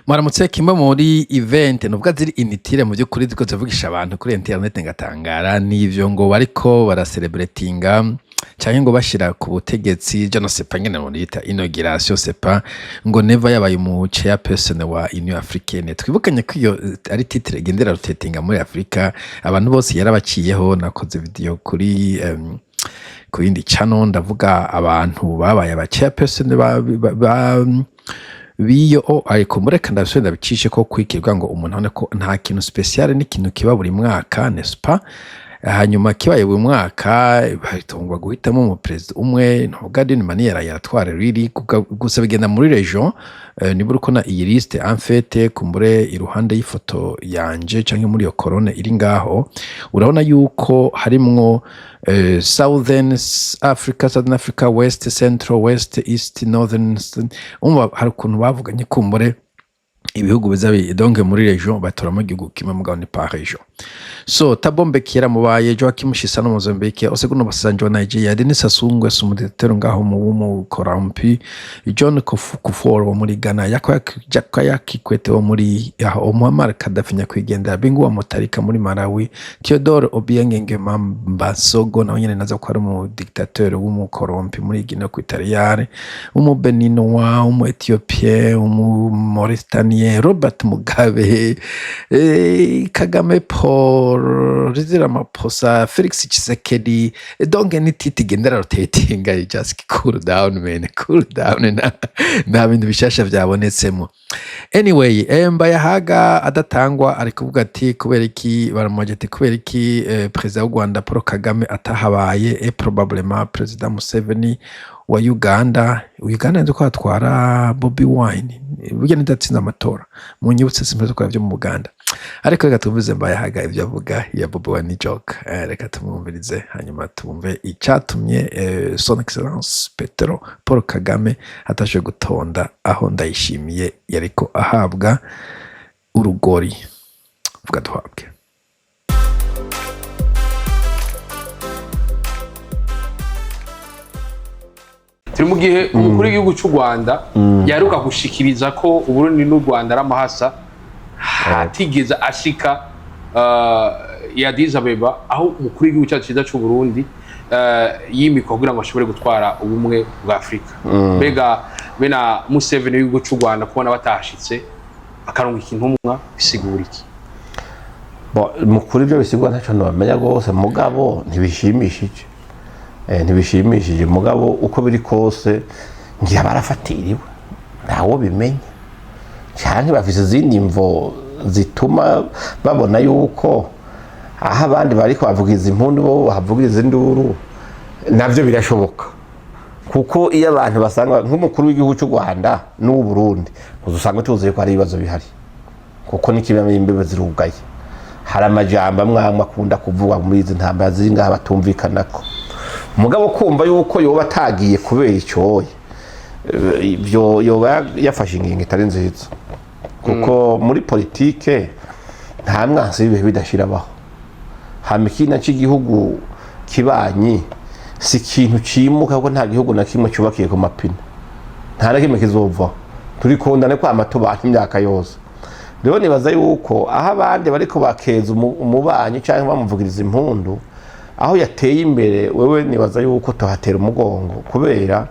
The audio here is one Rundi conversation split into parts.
Mwaramutse. Kimwe muri event nuvuga ziri inutile mu by'ukuri, ziko zivugisha abantu kuri internet ngatangara, n'ivyo ngo bariko baracelebratinga canke ngo bashira ku butegetsi, je ne sais pas ngene yita inauguration, c'est pas ngo Neva yabaye umu chairperson wa Union Africaine. Twibukanye ko iyo ari titre igendera rotatinga muri Afrika, abantu bose yarabaciyeho. Nakoze video kuri ku yindi channel, ndavuga abantu babaye aba chairperson ba biyo o, ariko mureka ndabisubire ndabicishe ko kwikirwa ngo umuntu abone ko nta kintu spécial, n'ikintu kiba buri mwaka, n'est-ce pas? Hanyuma kibaye buri mwaka, batungwa guhitamo umuperezida umwe, ntuvuga d'une manière yaratwara riri gusa bigenda muri région. Niba uriko iyi liste, en fait, kumbure iruhande y'ifoto yanje canke muri iyo colonne iri ngaho, urabona yuko harimwo Southern Africa, Southern Africa, West, Central, West, East, Northern. Umva, hari ukuntu bavuganye kumbure ibihugu biza donc muri région batoramo igihugu kimwe, mugabo ni par région. So Thabo Mbeki yaramubaye, Joaquim Chissano Mozambique, Olusegun Obasanjo wa Nigeria, Denis Sassou Nguesso umudetero ngaho mu w'umukorampi, John Kufuor wo muri Ghana, Jakaya Kikwete wo muri aho, Muammar Gaddafi nyakwigendera, Bingu wa Mutharika muri Malawi, Theodore Obiang Nguema Mbasogo, nawe nyene naza ko ari umu dictateur w'umukorompi muri Guinea Equatoriale, umu Beninois, umu Ethiopien, umu Mauritanien, Robert Mugabe, Kagame Paul, Cyril Ramaphosa, Felix Tshisekedi. Donc ni titre igendera rotatinga. Just cool down, man, cool down. Nta bintu bishasha vyabonetsemo. Anyway, Mbayahaga adatangwa ari kuvuga ati kubera iki baramubaje ati kubera iki perezida w'u Rwanda Paul Kagame atahabaye et probablement perezida Museveni wa Uganda. Uganda nzi ko hatwara Bobi Wine, burya ntidatsinze amatora, munyibutse, simeze ko vyo mu Buganda. Ariko reka tumvize Mbayahaga ivyo avuga ya Bobi Wine ni joke. Reka tumwumvirize, hanyuma tumve icatumye Son Excellence Petero Paul Kagame atashoboye gutonda aho Ndayishimiye yariko ahabwa urugori. Vuga duhabwe. Turi mu gihe umukuru w'igihugu cy'u Rwanda yaheruka gushikiriza ko Uburundi n'u Rwanda ari amahasa, hatigeze ashika ya Addis Abeba, aho umukuru w'igihugu cyacu cyiza cy'u Burundi yimikwa kugira ngo ashobore gutwara Ubumwe bwa Afurika. Mbega bena Museveni w'igihugu cy'u Rwanda kubona batahashitse akarungika intumwa bisigura iki? Bon, mu kuri ibyo bisigwa ntacyo nabamenya rwose, mugabo ntibishimishije. Ntibishimishije, mugabo uko biri kose ngira barafatiriwe, ntawo bimenya, canke bafise izindi mvo zituma babona yuko aho abandi bariko bavugiza impundu bo bahavugiriza induru. Navyo birashoboka, kuko iyo abantu basanga nk'umukuru w'igihugu cy'u Rwanda n'uw'u Burundi, uzusanga tuzi ko hari ibibazo bihari, kuko n'ikibamo imbibe zirugaye, hari amajambo amwe amwe akunda kuvugwa muri izi ntambara ziri ngaha batumvikanako. Mugabo kumva yuko yoba atagiye kubera icyoye, ibyo yoba yafashe ingingo itari nziza, kuko muri politike nta mwansi w'ibihe bidashira abaho. Hama ikindi cy'igihugu kibanyi si ikintu cimuka, kuko nta gihugu na kimwe cyubakiye ku mapine, nta na kimwe kizovaho. Turikundane kwama tubana imyaka yose. Rero nibaza yuko aho abandi bariko bakeza umubanyi cyangwa bamuvugiriza impundu aho yateye imbere, wewe nibaza yuko tuhatera umugongo, kubera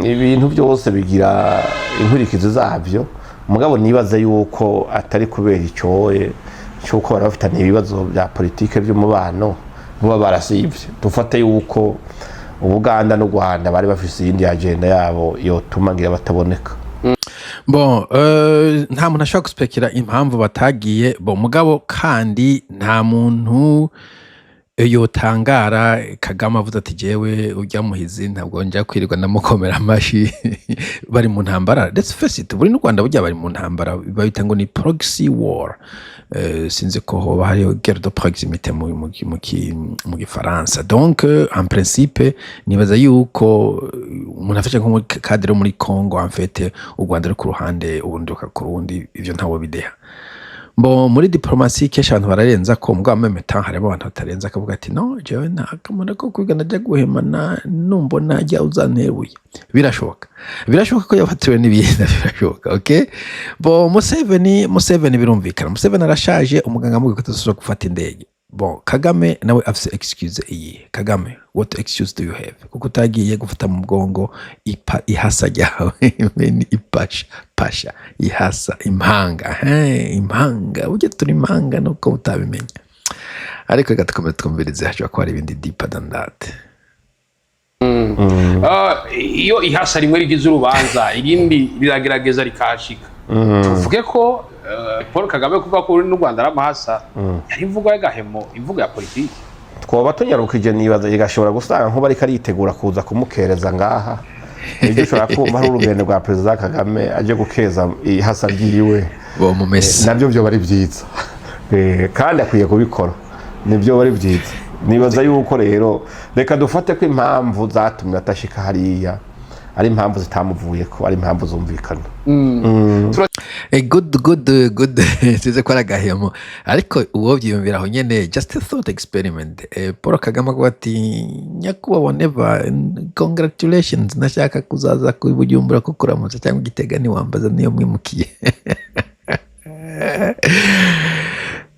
ibintu byose bigira inkurikizi zabyo. Mugabo nibaza yuko atari kubera icyoye cy'uko bari bafitaniye ibibazo bya politike by'umubano buba barasivye. Dufate yuko Ubuganda n'u Rwanda bari bafise iyindi agenda yabo yotuma ngira bataboneka. Bon, nta muntu ashobora guspekera impamvu batagiye. Bon, mugabo kandi nta muntu yotangara Kagame avuze ati jewe urya muhizi ntabwo nja kwirirwa ndamukomera amashi, bari mu ntambara. Let's face it, buri n'u Rwanda burya bari mu ntambara, babita ngo ni proxy war. Sinzi ko hoba hariho guerre de proximité mu gifaransa. Donc en principe nibaza yuko umuntu afashe nko muri cadre muri Congo, en fait u Rwanda ruri ku ruhande, ubundi ku rundi, ivyo ntawo bideha. Bon, muri diplomatie kenshi abantu bararenza ko, mugabo même temps harimo abantu batarenza, akavuga ati: "No jewe nta kamaro ko kwiga, najya guhemana, numbona jya uzanteruye." Birashoboka ko yafatiwe n'ibintu, birashoboka. Okay, bon, Museveni birumvikana, Museveni arashaje, umuganga amubwiye ko atazosubira gufata indege. Bon, Kagame nawe afise excuse iyi. Kagame, what excuse do you have kuko utagiye gufata mu mugongo ipa ihasa ryawe? Ni ipasha pasha ihasa impanga, he impanga, burya turi impanga nuko utabimenya. Ariko reka dukomeze twumvirize, hashobora kuba hari ibindi deeper than that. Iyo ihasa rimwe rigize urubanza, irindi riragerageza rikahashika. Tuvuge ko Paul Kagame kuva ko n'u Rwanda ari amahasa yari imvugo y'agahemo, imvugo ya politiki. Twoba tunyarukije, nibaza igashobora gusanga nkuba ariko aritegura kuza kumukereza ngaha. Nibyo, ushobora kumva ari urugendo rwa Perezida Kagame aje gukeza ihasa ryiwe. Bo mu mesi. Nabyo byoba ari byiza. Kandi akwiye kubikora, nibyo ari byiza. Nibaza yuko rero reka dufate ko impamvu zatumye atashika hariya ari impamvu zitamuvuye, ko ari impamvu zumvikana. Good, good, good. Size ko ari agahemo, ariko uwo byiyumvira aho nyene, just a thought experiment, Paul Kagame avuga ati: "Nyakubahwa Neva, congratulations, nashaka kuzaza ku Bujumbura ko kuramutsa cyangwa Igitega, ntiwambaza niyo mwimukiye."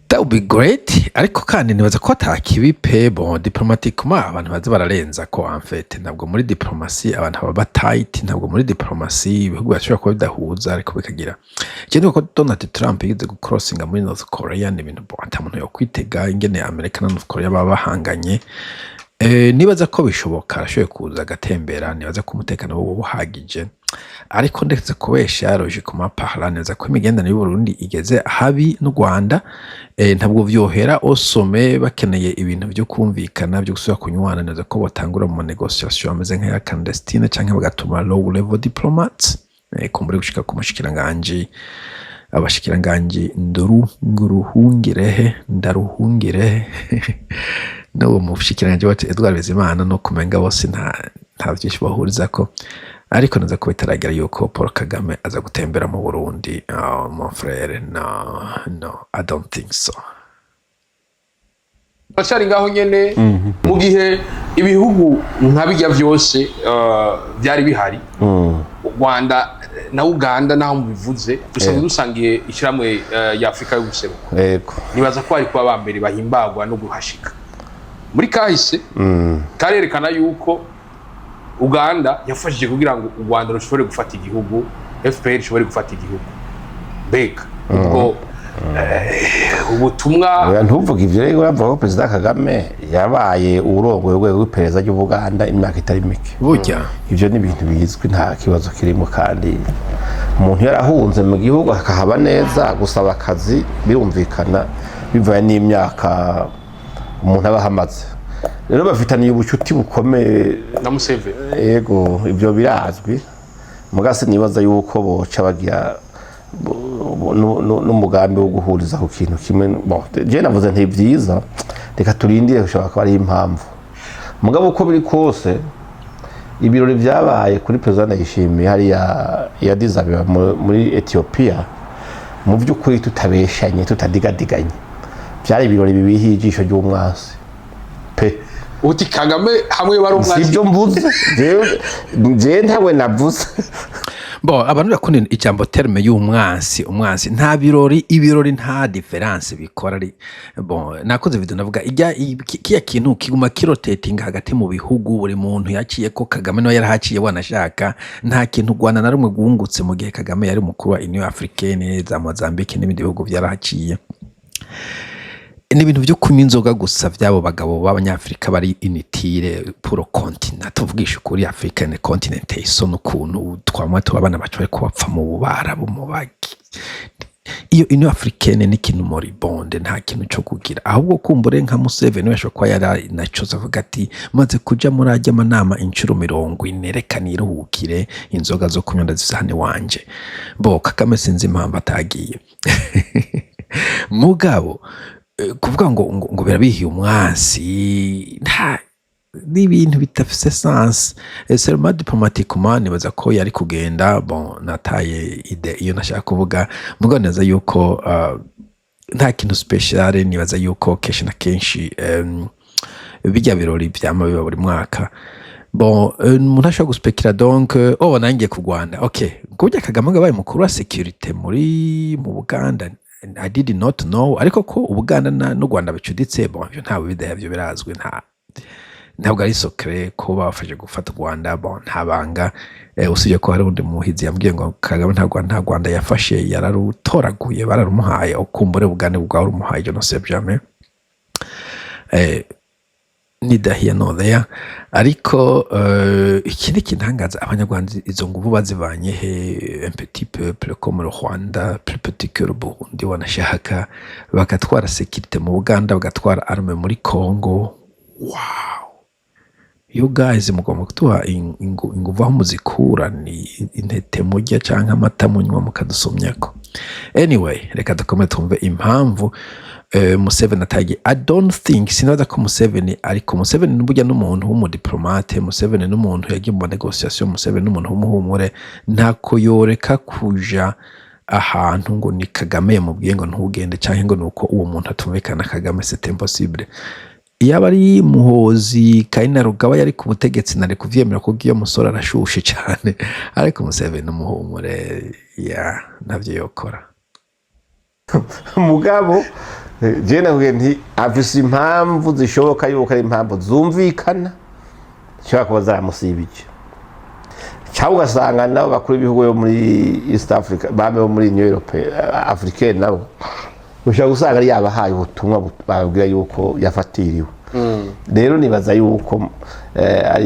That would be great. Ariko kandi nibaza ko atakibi pe. Bon, diplomatiquement abantu baza bararenza ko, en fait ntabwo muri diplomatie abantu baba tight, ntabwo muri diplomatie ibihugu bashobora kuba bidahuza, ariko bikagira ikindi ko Donald Trump yigeze gucrossinga muri North Korea, ni ibintu, bon, ata muntu yokwitega ingene Amerika na North Korea baba bahanganye. Nibaza ko bishoboka arashoboye kuza agatembera, nibaza ko umutekano woba uhagije. Ariko ndetse kubesha, logiquement parlant, nibaza ko imigenderanire y'Uburundi igeze habi n'u Rwanda, ntabwo vyohera au sommet. Bakeneye ibintu vyo kumvikana, vyo gusubira kunywana, nibaza ko botangura mu négociation ameze nk'aya clandestine canke bagatuma low level diplomats, kumbure gushika ku mushikiranganji, abashikiranganji nduru nguruhungirehe ndaruhungirehe n'uwo mushikiranganji wacu Edouard Bizimana, no kumenga bose nta vyinshi bahurizako. Ariko naza kuba itaragera yuko Paul Kagame aza gutembera mu Burundi. Oh, mon frère, no, no, I don't think so. Baracyari ngaho nyene. Mu gihe ibihugu nka bijya vyose byari bihari, u Rwanda na Uganda, naho mubivuze, dusanzwe dusangiye ishyirahamwe ya Afurika y'Ubuseruko, nibaza ko bari kuba ba mbere bahimbagwa no guhashika. Muri kahise karerekana yuko Uganda yafashije kugira ngo u Rwanda rushobore gufata igihugu, FPR ishobore gufata igihugu. Mbega ubwo ubutumwa Oya, ntuvuge ivyo rero. Uravuga ko Perezida Kagame yabaye uwurongoye urwego rw'iperereza ry'Ubuganda imyaka itari mike. Burya. Ivyo ni ibintu bizwi, nta kibazo kirimo. Kandi umuntu yarahunze mu gihugu akahaba neza, gusaba akazi birumvikana bivanye n'imyaka umuntu aba ahamaze. Rero bafitaniye ubucuti bukomeye na Museveni. Yego, ibyo birazwi. Mugase nibaza yuko boca bagira n'umugambi wo guhuriza ku kintu kimwe. Bon, je navuze nti byiza, reka turindire, ushobora kuba ari impamvu. Mugabo uko biri kose, ibirori byabaye kuri Perezida Ndayishimiye hariya ya Addis Abeba muri Ethiopia, mu by'ukuri tutabeshanye, tutadigadiganye, byari ibirori bibihiye ijisho ry'umwansi pe. Uti Kagame hamwe bari umwanzi? Sibyo mvuze. Jewe ntawe navuze. Bo abantu bakunda ijambo, terme y'umwansi. Umwansi nta birori, ibirori nta différence bikora. Ari bon, nakoze video navuga ijya kiya kintu kiguma kirotatinga hagati mu bihugu, buri muntu yaciye ko. Kagame nawe yarahaciye wanashaka, nta kintu u Rwanda na rumwe rwungutse mu gihe Kagame yari umukuru wa Union Africaine. Za Mozambique n'ibindi bihugu byarahaciye. Ni ibintu byo kunywa inzoga gusa by'abo bagabo b'Abanyafurika bari inutile pour continent. Tuvugisha ukuri, Afrika ni continent isoni ukuntu twamwa tuba abana bacu bariko bapfa mu Bubarabu, mu baki. Iyo Union Africaine ni ikintu moribonde, nta kintu co kugira. Ahubwo kumbure nka Museveni we ashobora kuba yari naco avuga ati: "Maze kuja muri ajya amanama inshuro 40, reka niruhukire, inzoga zo kunywa ndazifise hano iwanje." Bo Kagame sinzi impamvu atagiye. Mugabo kuvuga ngo birabihiye umwansi, nta n'ibintu bidafise sens. Seulement diplomatiquement nibaza ko yari kugenda. Bon, nataye idée iyo nashaka kuvuga. Mugabo neza yuko Nta kintu spécial. Nibaza yuko kenshi na kenshi bijya birori vyama biba buri mwaka. Bon, umuntu ashobora guspekira. Donc oh, nangiye ku Rwanda. Okay, kurya Kagame ngo yabaye mukuru wa sécurité mu Buganda, I did not know. Ariko ko Ubuganda n'u Rwanda bicuditse, bon, ivyo ntawe bideha, ivyo birazwi, ntabwo ari secret ko babafashe gufata u Rwanda. Bon, nta banga, usibye ko hari undi muhizi yambwiye ngo Kagame nta Rwanda yafashe, yararutoraguye, bararumuhaye. Ukumbure Bugande bwawe rumuhaye, je ne sais jamais, neither here nor there. Ariko ikindi kintangaza, Abanyarwanda izo nguvu bazivanye he? Un petit peuple comme le Rwanda, plus petit que le Burundi wanashaka, bagatwara sécurité mu Buganda, bagatwara arme muri Congo. Wow, you guys mugomba kuduha inguvu aho muzikura. Ni intete murya canke amata munywa mukadusomyako? Anyway, reka dukomeze twumve impamvu Museveni atagiye. I don't think, sinabaza ko Museveni, ariko Museveni burya n'umuntu w'umudiplomate, Museveni n'umuntu yagiye mu négociation, Museveni n'umuntu w'umuhumure. Ntako yoreka kuja ahantu ngo ni Kagame yamubwiye ngo ntugende, canke ngo nuko uwo muntu atumvikana na Kagame. C'est impossible. Iyo aba ari Muhozi Kainerugaba yari ku butegetsi, nari kuvyemera, kuko iyo musore arashushe cyane. Ariko Museveni umuhumure ya ntavyo yokora. Mugabo je nakubwiye nti afise impamvu zishoboka yuko ari impamvu zumvikana zishobora kuba zaramusibije, cyangwa ugasanga nabo bakuru b'ibihugu yo muri East Africa, bame bo muri Union Européenne Africaine, nabo ushobora gusanga ari yabahaye ubutumwa bababwira yuko yafatiriwe. Rero nibaza yuko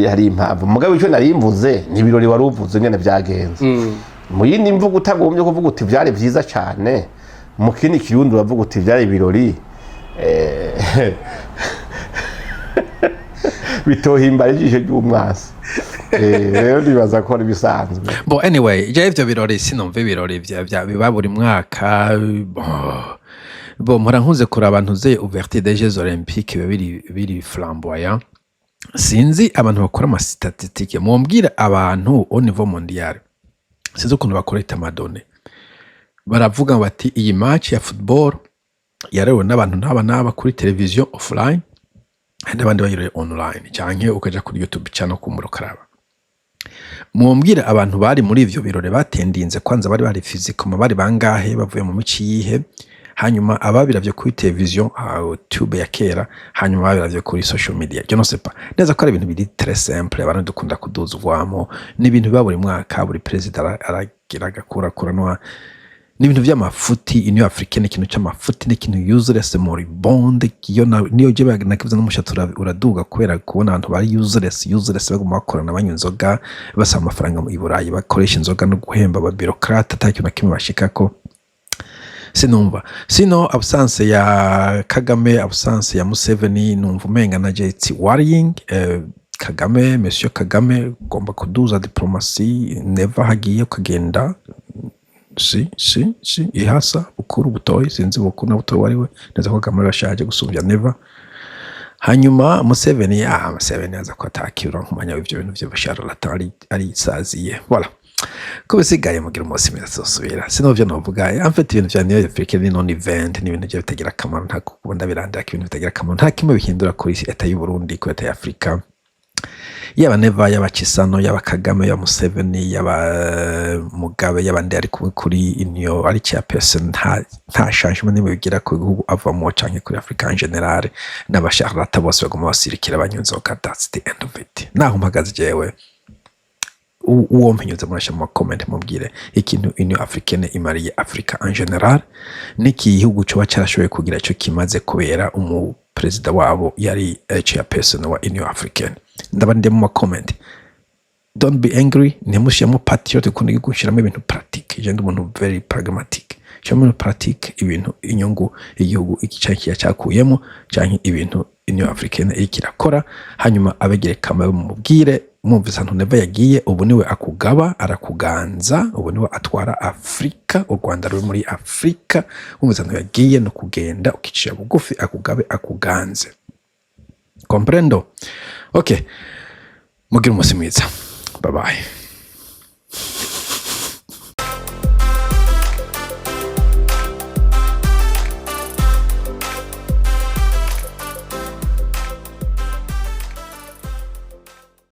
hari impamvu. Mugabo icyo nari mvuze ni ibirori wari uvuze nyene byagenze. Mu yindi mvugo, utagombye kuvuga uti byari byiza cyane, mu kindi Kirundi uravuga uti byari ibirori bitohimbara ijisho ry'umwasi. Rero nibaza ko ari ibisanzwe. Bon, anyway, je ivyo birori sinumva, ibirori vya biba buri mwaka. Bon, mpora nkunze kuraba ntuze ouverture des Jeux Olympiques, biba biri flamboyant. Sinzi abantu bakora ama statistiques, mumbwira abantu au niveau mondial, sinzi ukuntu bakolekta ama données. Baravuga bati iyi match ya football yarewe n'abantu n'aba n'aba kuri television offline, hari n'abandi bayirore online, canke ukaja kuri YouTube channel kumbura ukaraba. Mumbwira abantu bari muri ivyo birori batendinze kwanza, bari physiquement, bari bangahe, bavuye mu mici yihe, hanyuma ababiravye kuri television, tube ya kera, hanyuma ababiravye kuri social media. Je ne sais pas neza ko ari ibintu biri très simple. Abantu dukunda kuduzwamo, ni ibintu biba buri mwaka, buri perezida aragira agakurakuranwa. Ni ibintu vy'amafuti. Union Africaine, ikintu c'amafuti, ni ikintu useless, moribonde. Iyo niyo je nakivuze n'umushatsi uraduga kubera kubona abantu bari useless, useless, baguma bakorana, banywa inzoga, basaba amafaranga mu Burayi, bakoresha inzoga no guhemba aba bureaucrates, ata kintu na kimwe bashikako. Sinumva sino absence ya Kagame, absence ya Museveni, numva umenga na je it's worrying. Kagame, Monsieur Kagame, ugomba kuduza diplomatie. Neva hagiye ukagenda, si si si ihasa bukuru butoyi, sinzi bukuru na butoyi wari we neza ko Kagame arashaje gusumbya Neva. Hanyuma Museveni, Museveni aza ko atakira nkumanya ivyo bintu vyo Charlatan ari isaziye. Voilà, ko bisigaye mugira umunsi mwiza, tuzosubira. Sinovyo novuga. En fait, ibintu vya Union Africaine ni non event, ni ibintu vyo bitagira akamaro. Nta kuba ndabirandira ko ibintu bitagira akamaro, nta kimwe bihindura kuri État y'u Burundi, kuri État ya Afrika. Yaba Neva, yaba Chissano, yaba Kagame, yaba Museveni, yaba Mugabe, yaba ndi ari kumwe kuri Union, ari chairperson, nta changement nimwe bigira ku bihugu avamo canke kuri Afrika en général. N'abasharlata bose baguma basirikira banywa inzoga. That's the end of it. Naho mpagaze jewe, uwo mpinyuze murasha mu comment, mubwire ikintu Union Africaine imariye Afrika en général, n'iki gihugu coba carashoboye kugira ico kimaze kubera umuperezida wabo yari chairperson wa Union Africaine. Ndaba ndi mu comment. Don't be angry, ntimushiremo patriote, kuko ndi gushiramo ibintu pratique. Je ndi umuntu very pragmatic, shiramo ibintu pratique, ibintu inyungu igihugu iki canke kiriya cakuyemo, canke ibintu Union Africaine iriko irakora. Hanyuma abegere kamwe mumubwire, mwumvise ahantu Neva yagiye, ubu niwe akugaba, arakuganza, ubu niwe atwara Afrika, u Rwanda ruri muri Afrika. Wumvise ahantu yagiye, no kugenda ukicira bugufi, akugabe, akuganze. Comprendo? Okay, mugire umunsi mwiza, bye bye.